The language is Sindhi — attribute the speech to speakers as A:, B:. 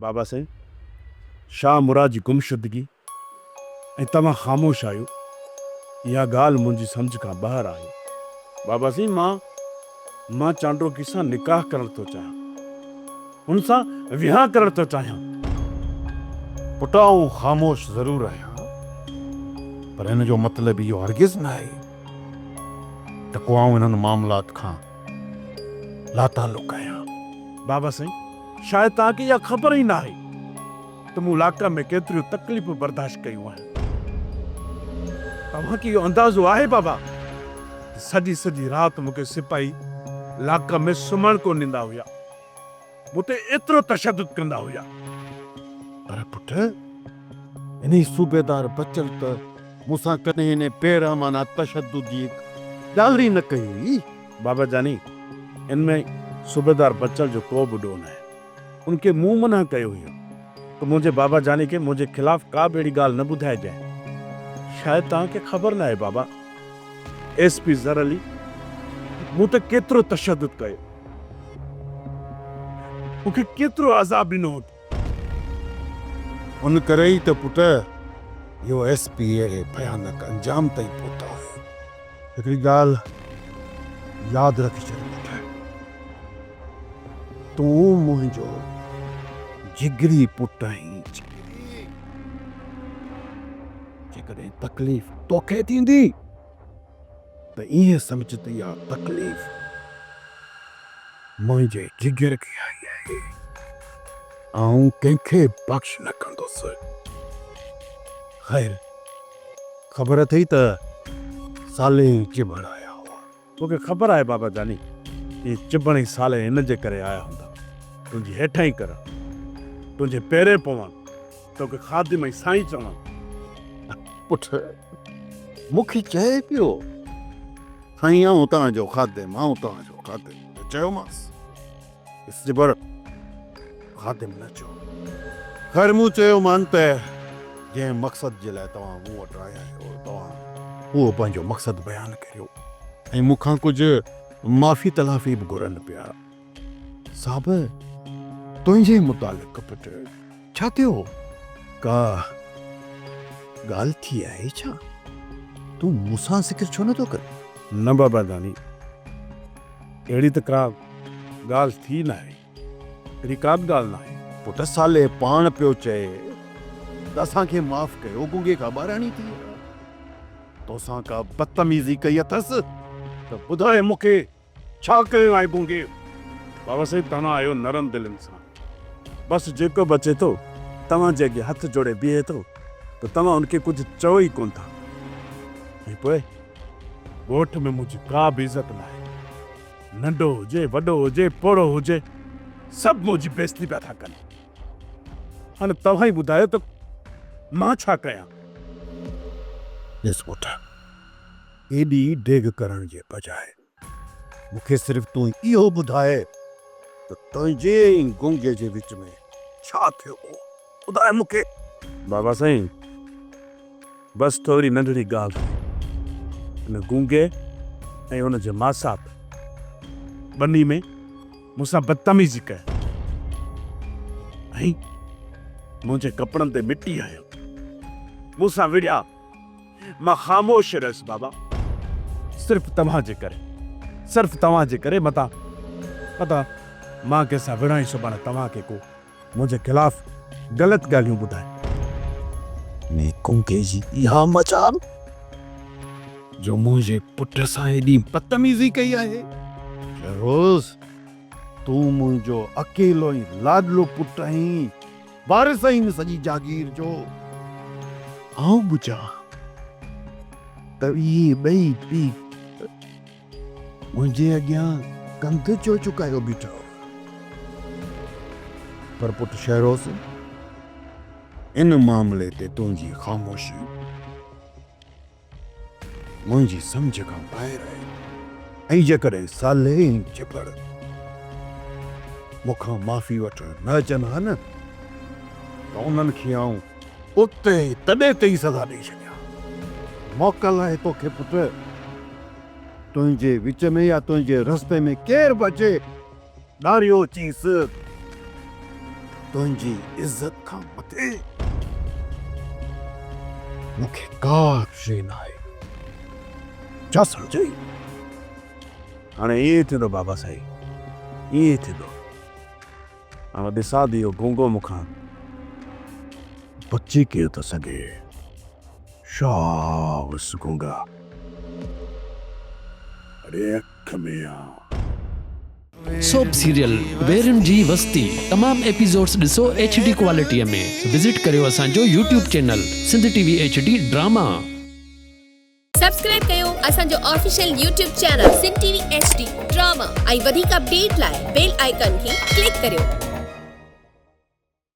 A: بابا سائين، شاهه مراد جي گمشدگي ۽ توهان خاموش آهيو، اها ڳالهه منهنجي سمجهه کان ٻاهر آهي. بابا سائين، مان مان چانڊوڪي سان نڪاح ڪرڻ ٿو چاهيان. هن سان ويهان ڪرڻ ٿو چاهيان.
B: پٽ آئون خاموش ضرور آهيان پر ان جو مطلب اهو هرگز ناهي ته ڪو آئون انهن معاملات کان لاتعلق آهيان.
A: بابا سائين شايد توهان کي اها خبر ئي ناهي ته مون لاڪا ۾ ڪيتريون تڪليفون برداشت ڪيون آهن. توهان کي اهو اندازو آهي بابا ته سڄي سڄي رات مون کي سپاهي لاڪا ۾ سمهڻ ڪونه ڏيندا هيا. مون تي ايترو تشدد ڪندا هيا.
B: پر پٽ، انهي صوبيدار بچل ته مون سان ڪڏهن انهي بيرحمانه تشدد جي هڪ ڳالهه ئي نه ڪئي هئي.
A: بابا جاني، ان ۾ صوبيدار بچل جو ڪو به ڏوهه ناهي. ان کي مون منع ڪيو هيو ته منهنجي بابا جاني کي منهنجي خلاف ڪا به اهڙي ڳالهه نه ٻڌائجانء. شايد توهان کي خبر ناهي بابا، ايس پي زر علي مون تي ڪيترو تشدد ڪيو. مون کي ڪيترو عذاب ڏنو هو.
B: ان ڪري ئي ته پٽ اهو ايس پي اهڙي ڀيانڪ انجام تائين پهتو آهي. هڪڙي ڳالهه ياد رکي ڇڏ پٽ، تون منهنجو جگري پٽ آهين، جگري. جيڪڏهن تڪليف توکي ٿيندي ته ائين سمجهه ته اها تڪليف منهنجي جگر کي آئي آهي. آئون ڪنهن کي بخش نه ڪندس. خير، خبر اٿئي ته صالح ۽ چڀڙ آيا هئا.
A: توکي خبر آهي بابا جاني، اهي چڀڙ ۽ صالح ان جي ڪري آيا هوندا. تنهنجي هيٺائين ڪرڻ، تنهنجي پيرين پوڻ، توکي خادم ۽ سائين چوڻ.
B: پٽ مون کي چئي پيو، سائين آئون توهان جو خادم، آئون توهان جو خادم. چيومانس، ڏس جبر، خادم نه چئو. خير مون چيومان ته جنهن مقصد جي لاء توهان مون وٽ آيا آهيو، توهان اهو پنهنجو مقصد بيان ڪريو ۽ مون کان ڪجهه معافي تلافي به گهرن پيا. صاحب تنهنجي متعلق پٽ ڇا ٿيو؟ ڪا ڳالهه ٿي آهي ڇا؟ تون مون سان ذڪر ڇو نٿو ڪرين؟
A: نه بابا جاني، اهڙي ته ڪا ڳالهه ٿي ناهي. اهڙي ڪا به ڳالهه ناهي.
B: پٽ صالح پاڻ پيو چئي ته اسان کي معاف ڪيو، گونگي کان ٻاراڻي ٿي آ. توسان ڪا بدتميزي ڪئي اٿس
A: ته ٻڌاء مون کي. ڇا ڪيو آهي گونگي؟ بابا سائين توهان آهيو نرم دل انسان. بس جيڪو به اچي ٿو توهان جي اڳيان هٿ جوڙي بيهي ٿو ته توهان ان کي ڪجهه چئو ئي ڪونه ٿا. ۽ پوء ڳوٺ ۾ منهنجي ڪا به عزت ناهي. ننڍو هجي، وڏو هجي، پوڙهو هجي سڀ منهنجي بيعزتي پيا ٿا ڪن. هاڻي توهان ئي ٻڌايو ته مان ڇا ڪيان؟
B: ڏس پٽ، ايڏي ڊيگهه ڪرڻ جي بجاء مون کي صرف تون اهو ٻڌاء ته تنهنجي ۽ گونگي جي وچ ۾ ڇا ٿيو هو؟ ٻڌاء مون کي.
A: بابا سائين، بس ٿوري ننڍڙي ڳالهه هئي. ان گونگي ۽ ان جي ماسات ٻني ۾ مون سان بدتميزي ڪئي ۽ منهنجي ڪپڙن تي مٽي هنيو. مون سان وڙهيا. مان خاموش رهيس بابا صرف توهان جي ڪري صرف توهان جي ڪري متان متان مان ڪنهن سان وڙهان ۽ سڀاڻي توهان کي ڪو منهنجي خلاف غلط ڳالهيون ٻڌائي.
B: ۾ ڪونڪي جي اها مجال جو منهنجي پٽ سان ايڏي بدتميزي ڪئي آهي. شهروز تون منهنجو اڪيلو ۽ لاڏلو پٽ آهين. وارث آهين سڄي جاگير جو. آئون به چوان ته اهي ٻئي پيء پٽ منهنجي اڳيان ڪنڌ ڇو جهڪايو بيٺا هئا. پر پٽ شهروز، ان معاملي تي تنهنجي خاموشي منهنجي سمجهه کان ٻاهر آهي ۽ جيڪڏهن صالح ۽ چڀڙ مون کان معافي وٺڻ نه اچن ها نه ته انهن کي آئون اتي ئي تڏي تي ئي سزا ڏئي ڇڏيان ها. موڪل آهي توکي پٽ، تنهنجي وچ ۾ يا تنهنجي رستي ۾ ڪير به اچي ڏاريو چيس ته. تنهنجي عزت کان مٿي مون کي ڪا شيء ناهي. ڇا سمجهئي؟
A: هاڻي ائين ئي ٿيندو بابا سائين، ائين ئي ٿيندو. هاڻي ڏسان ته اهو گونگو مون کان بچي ڪيئن ٿو سگهي. شابس گونگا، اڙي اک ۾ آ.
C: سوپ سيريل ويرين جي وستي تمام ايپيسوڊس ڏسو ايڇ ڊي ڪوالٽي ۾ وزٽ ڪريو اسان جو YouTube channel Sindh T V H D drama.
D: Subscribe ڪيو اسان جو official YouTube channel Sindh T V H D drama ۽ وڌيڪ اپڊيٽ لاء بيل آئيڪان کي ڪلڪ ڪريو.